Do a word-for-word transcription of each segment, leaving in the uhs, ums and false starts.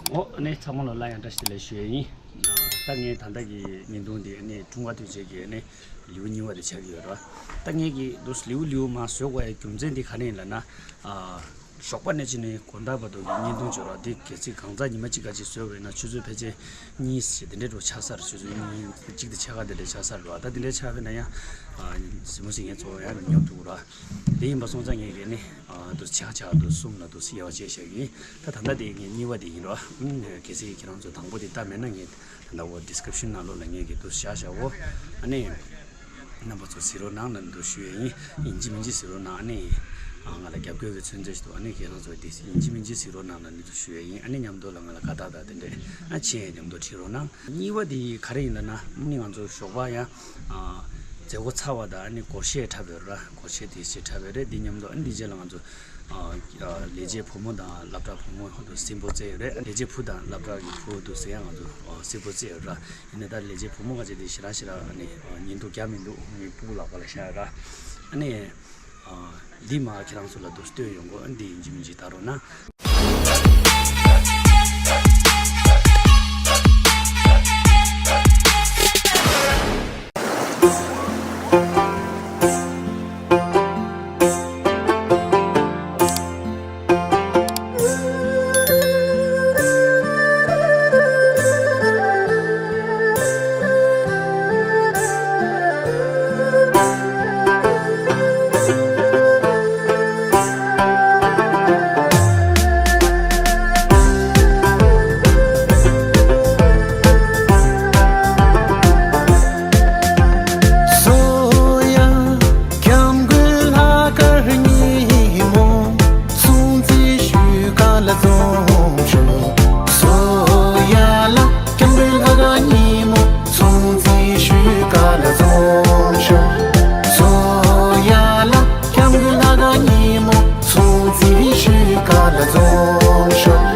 ཨོ་ཨ་ནི་ཚང་མ་ལ་སླར་ཡང་བཀྲ་ཤིས་བདེ་ལེགས་ཞུ་ཡས་ཡིན། ད་ངས་ད་ལྟ་གི་བརྙན་ཐུང་འདི་ཨ་ནི་འཁྲུངས་སྐར་དུས་ཆེན་གྱི་ཨ་ནི་ལེའུ་གཉིས་པ་དེ་ཆགས་ཀྱི་ཡོད་རེད་བ། ད་ངས་ཀྱི་འདུག་ལེའུ་ལེའུ་མར་བཟོ་དགོས་ཡ་རྒྱུ་མཚན་འདི་ག་རེ་ཡིན་ལབ་ན། ཨ། ཞོགས་པ་ནས་ཕྱིན་ནས་དགོང་དག་བར་དུ་གི་བརྙན་ཐུང་བྱོས་རོགས། འདི་གལ་སྲིད་གང་ཟག་ཉི་མ་གཅིག་ག་ཅིག་བཟོས་པ་ཡིན་ན་ཆུ་ཚོད་ཕལ་ཆེར་གཉིས་ཞེ་དེ་འདྲའི་འགྲོ་ཆགས་ས་རེད། ཆུ་ཚོད་གཉིས་གཅིག་དང་ཕྱེད་ཀ་དེ་འདྲ་ཆགས་ས་རེད་བ། ད་དེ་འདྲའི་ཆགས་པ་ཡིན་ན་ཡང་། ཨ། གཟིགས་མོ་གཟིགས་མཁན་ཚོ་ཡང་ཉོབ་འགྲོ་གི་རེད་བ། དེ་ཡིན་པ་སོང་ཙང་ངས་ཀྱི་ནི། ཨ། འདུག་ཆ་ཆ་འདུག་གསུམ་ལ་འདུག་དབྱེ་བ་ཕྱེ་བཞག་གི་ཡིན། ད་ད་ལྟ་དེ་ངས་གཉིས་པ་དེ་ཡིན་རོགས། ཨ། གལ་སྲིད་ཁྱེད་རང་ཚོ་དང་པོ་དེ་ལྟ་མེད་ན་ངས་ད་འོ་ཌི་སི་ཀི་རིབ་ཤན་ནང་ལོགས་ལ་ངས་ཀྱི་འདུག་བཞག་བཞག་གོ། ཨ་ནི། རྣམ་པ་ཚོ་གཟིགས་རོགས་གནང་ལ་འདུག་ཞུ་ཡས་ཡིན། ཡིན་གཅིག་མིན་གཅིག་གཟིགས་རོགས་གནང་། ཨ་ནི། ཨ། ང་ལ་རྒྱབ་སྐྱོར་གྱི་ཚོད་འཛིན་ཞིག་འདུག་ཨ་ནི་ཁྱེད་རང་ཚོ་དེ་ཡིན་གཅིག་མིན་གཅིག་གཟིགས་རོགས་གནང་ལ་འདུག་ཞུ་ཡས་ཡིན། ཨ་ནི་མཉམ་དུ་ལ་ང་ལ་དགའ་རྟགས་དང་དེ་འདྲས་ཨ་བྱས་མཉམ་དུ་བྲིས་རོགས་གནང་། གཉིས་པ་དེ་ག་རེ་ཡིན་ལབ་ན། ཨ་ནི་ང་ཚོ་ཞོགས་པ་ཡང་། ཨ། མཛད་སྒོ་ཚར་བ་དང་ཨ་ནི་སྒོར་གཞས་འཁྲབ་ཡོད་ར། སྒོར་གཞས་དེ་ཞིག་འཁྲབ་ཡོད་རེད། འདི་མཉམ་དུ་ཨ་ནི་འདི་རྗེས་ལ་ང་ཚོ། ཨ། ལས་བྱེད་བུ་མོ་དང་སློབ་གྲྭ་བུ་མོ་ཧོ་དུ་སིམ་པོ་རྩེ་ཡོད་རེད། ལས་བྱེད་བུ་དང་སློབ་གྲྭ་གི་བུ་དུ་ཟེར་ཡང་ང་ཚོ་སིམ་པོ་རྩེ་ཡོད་ར། ཡིན་ནའི་ད་ལས་བྱེད་བུ་མོ་ག་ཅིག་དེ་ཞེ་དྲག་ཞེ་དྲག་ཨ་ནི་ཉིན་དུ་རྒྱག་མི་འདུག་ངའི་སྤུ་གུ་ལག་པ་ལ་བཞག་ཡོད་ར། ཨ་ནི། ཨ། འདི་མ་ཁྱེད་རང་ཚོ་ལ་དུ་སྟོན་ཡོང་གོ། འདི་ཡིན་གཅིག་མིན་གཅིག་ལྟ་རོགས་གནང་། སོ་ཡ། སྐྱབས་མགོན་ལྷག་དཀར་ཉིན་མོ། སྲུང་བརྩི་ཞུ་ག་ལ་འཛོམས་ཤོག་སོ་ཡ་ལ། སྐྱབས་མགོན་ལྷག་དཀར་ཉིན་མོ། སྲུང་བརྩི་ཞུ་ག་ལ་འཛོམས་ཤོག་སོ་ཡ་ལ། སྐྱབས་མགོན་ལྷག་དཀར་ཉིན་མོ། སྲུང་བརྩི་ཞུ་ག་ལ་འཛོམས་ཤོག་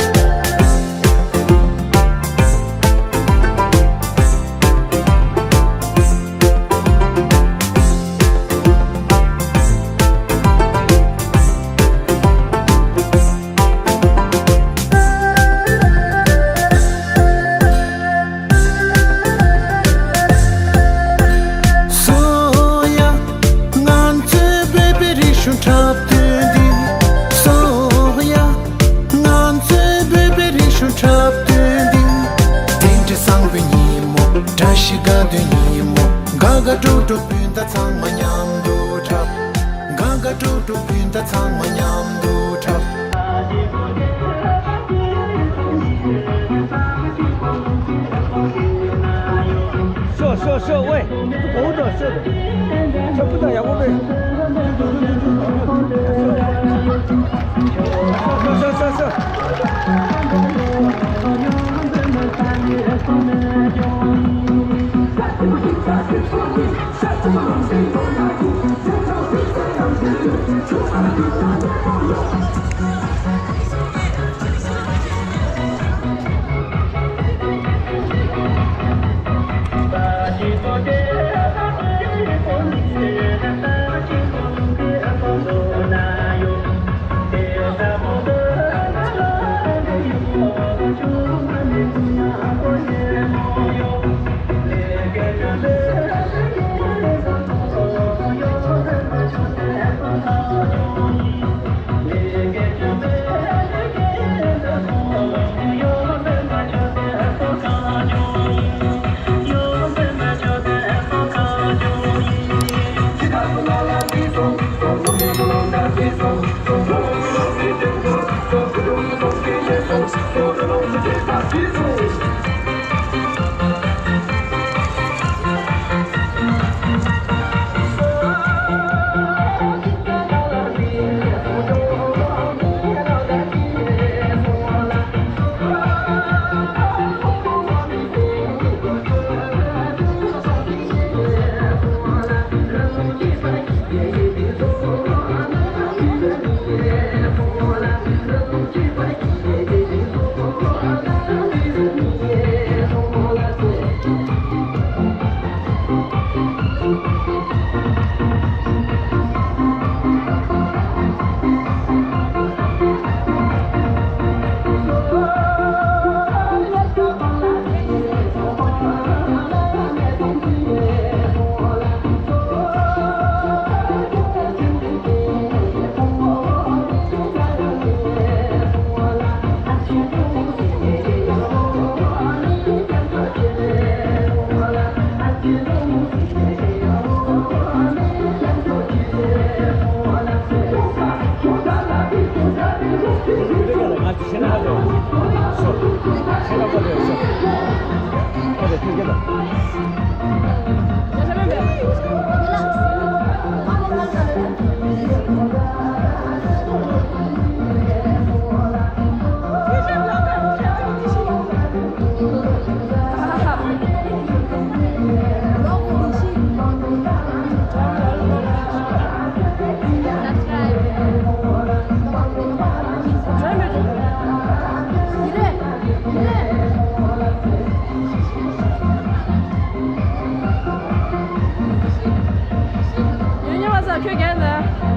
སོ་ཡ། ང་ཚོའི་བོད་པའི་རིག་གཞུང་འཁྲབ་སྟོན་འདི། སོ་ཡ། ང་ཚོའི་བོད་པའི་རིག་གཞུང་འཁྲབ་སྟོན་འདི། དེ་འདྲའི་བཟང་པོའི་ཉིན་མོ། བཀྲ་ཤིས་དགའ་སྟོན་ཉིན་མོ། དགའ་དགའ་སྤྲོ་སྤྲོ་སྤུན་ཟླ་ཚང་མ་མཉམ་དུ་འཁྲབ། དགའ་དགའ་སྤྲོ་སྤྲོ་སྤུན་ཟླ་ཚང་མ་མཉམ་དུ་འཁྲབ། ཤོག་ཤོག་ཤོག་ཝེ། གོང་དུ་ཤོག་ཆ་པུ་དང་ཡག་པོ་རེད། ཤོག་ཤོག་ཤོག་ཤོག་ཡོད་ཉེ་བ་ས་ཁྱོད་རྒན་ནས།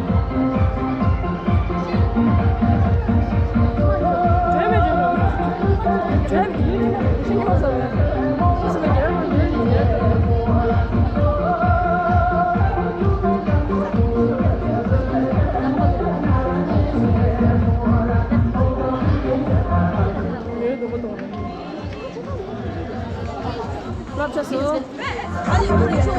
བསླབ་བྱ་སོ།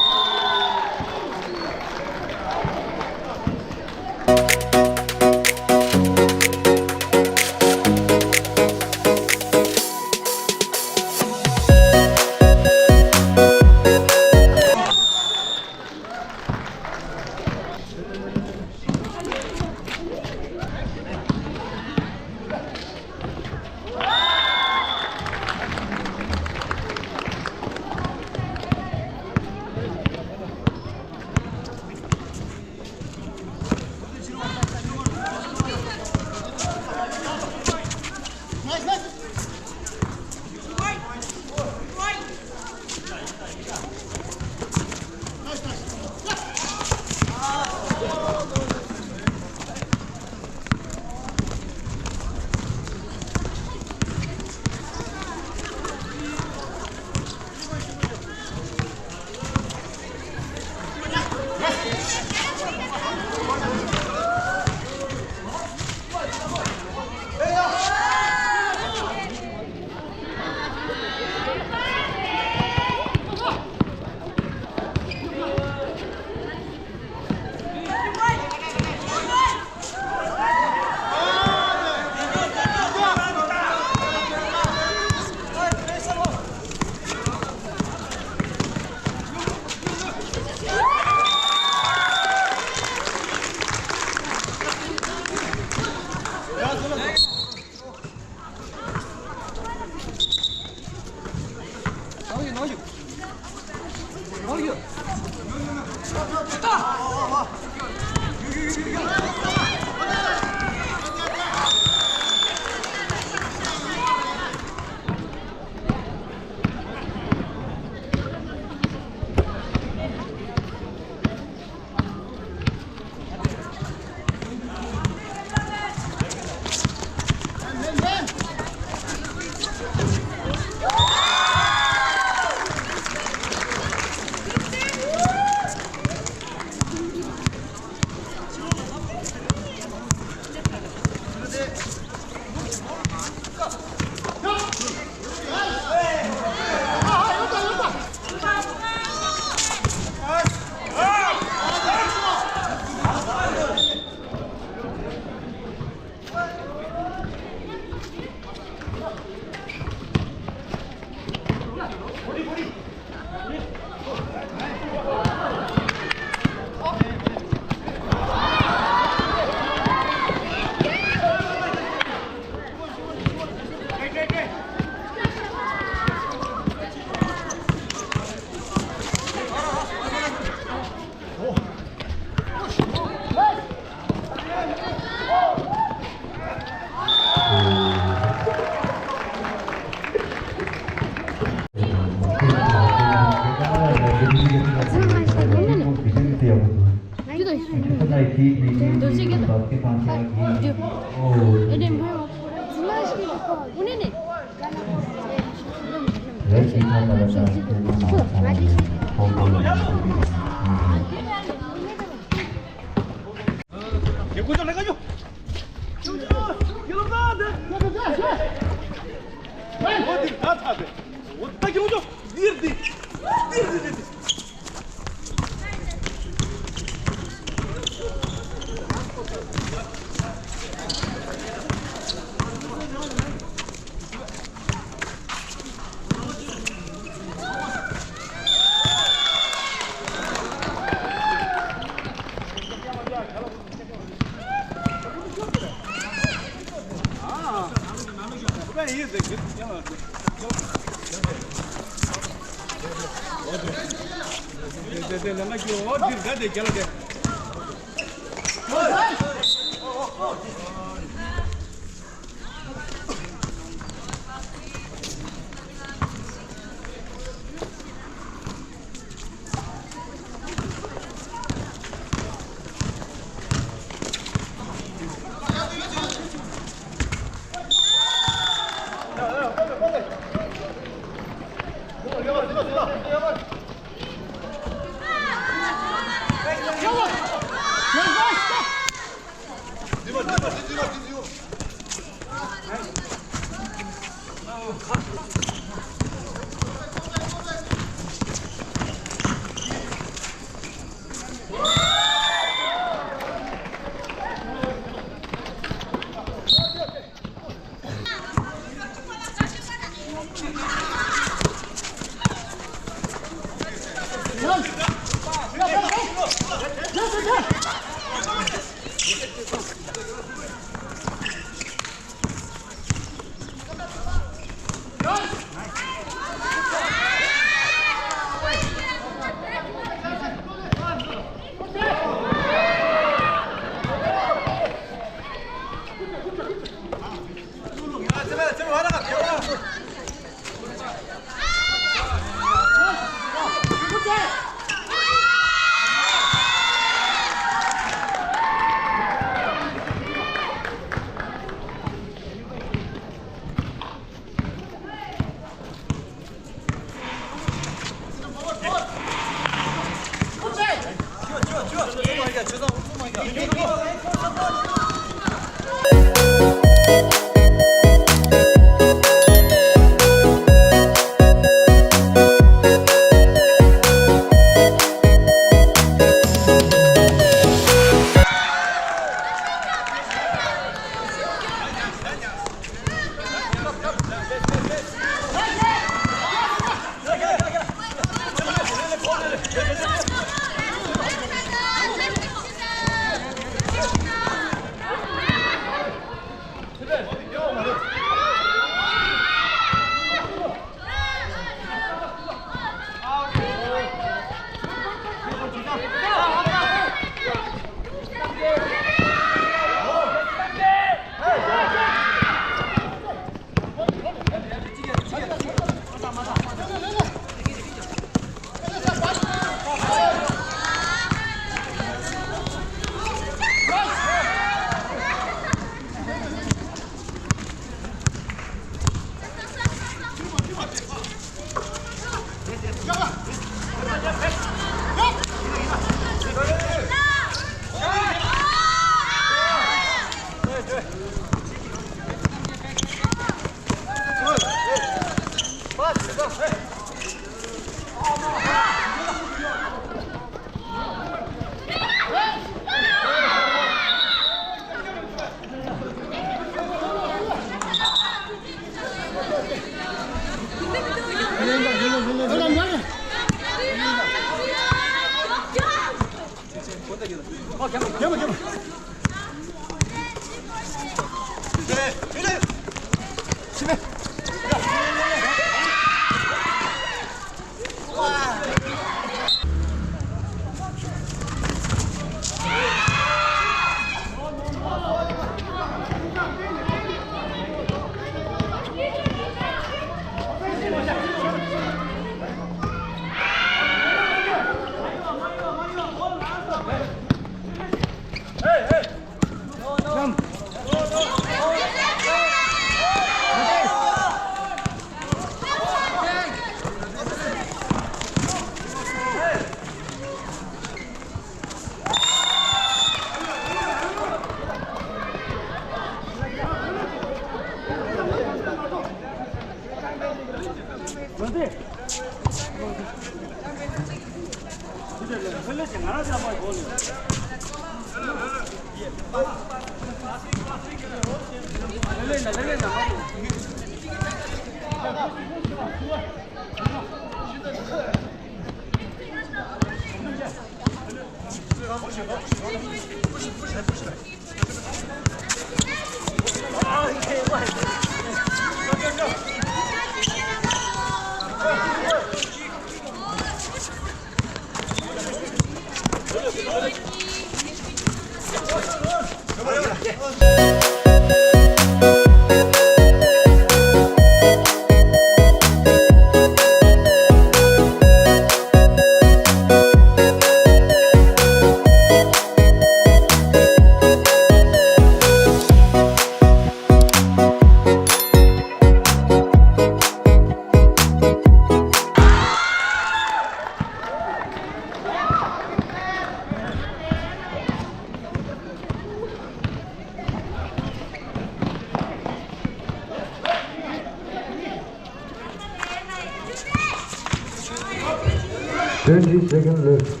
Twenty second left.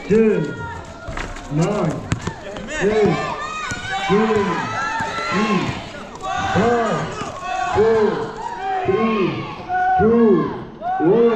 Ten, nine, eight, seven, six, five, four, three, two, one.